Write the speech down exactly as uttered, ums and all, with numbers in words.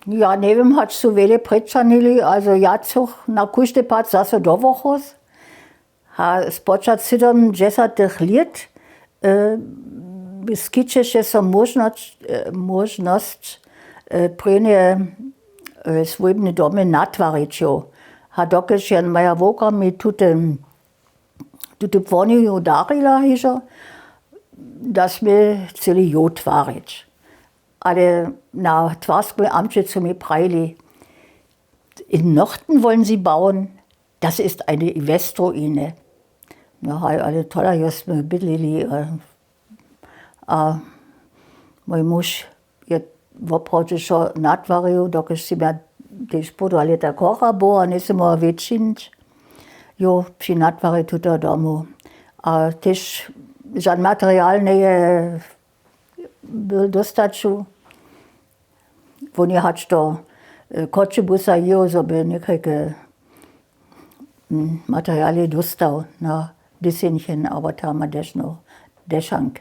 Ja njewěm, hač su wjele přećahnili, ale ja chcych na kóždy pad zaso do Wochos. A spočatk sydomdźesatych lět skićeše so móžnosć prěnje swójbne domy natwarić. A dokelž jen moja wowka mi tute płoniju darila hižo, da smy chceli jow twarić. Ale na twarskej amće su mi prajili: „In Norden wollen Sie bauen? Das ist eine Investorruine.“ No haj, ale tola jo smy bydlili. A mój muž je woprawdźe wšo natwarił, dokelž sym ja tež połdła lěta chora była, njejsym móhła wječinić. Jo, při natwarje tutoho domu. A tež žan material njeje był dóstać. Wón je hač do Choćebuza jěł, zo by někajke materialje dóstał na Dissenchen abo tam a dešno, Dešank.